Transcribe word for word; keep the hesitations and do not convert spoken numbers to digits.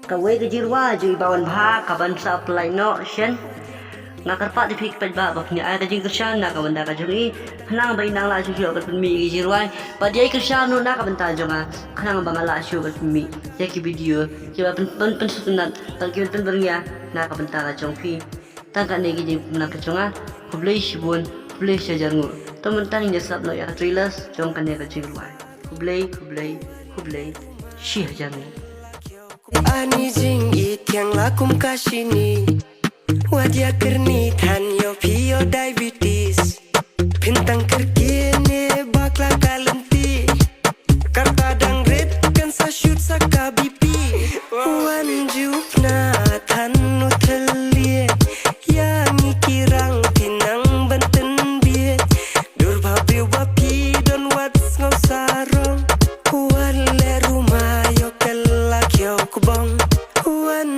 Kawei ka jingrwai jong i Bah Wanbha ka ban sa pynlait noh shen. Nga kyrpad ïa phi ki paidbah ba phin ai ka jingkyrshan na ka bynta ka jong i, khnang ba i nang lah shuh shuh ban pynmih ïa ki jingrwai. Bad ïai kyrshan ruh na ka bynta jong nga, khnang ba nga lah shuh ban pynmih ïa ki video kiba pyn, pyn, pynsngewtynnat bad ki pynbyrngia na ka bynta ka jong phi. Tang kane ka jingpynlong ka jong nga. Khublei shibun, khublei shihajar nguh. To mynta ngin ïa sngap noh ïa ka trailer jong kane ka jingrwai. Khublei, khublei, khublei shihajar nguh. Ani jingïeit ïa nga la kum ka shini. Wat ïa kyrni than ïoh phi ïoh diabetes. Phin tang kyrkieh ne bakla ka lynti. Kata dang rit kan sa shoot sa ka B P. Wan jupna than u thylliej. Ïa ngi ki rang phi nang ban tynbiej. Dur ba briew ba phi don wat sngew sarong. Wan leh rumai ïoh kylla khiew kbong. Wan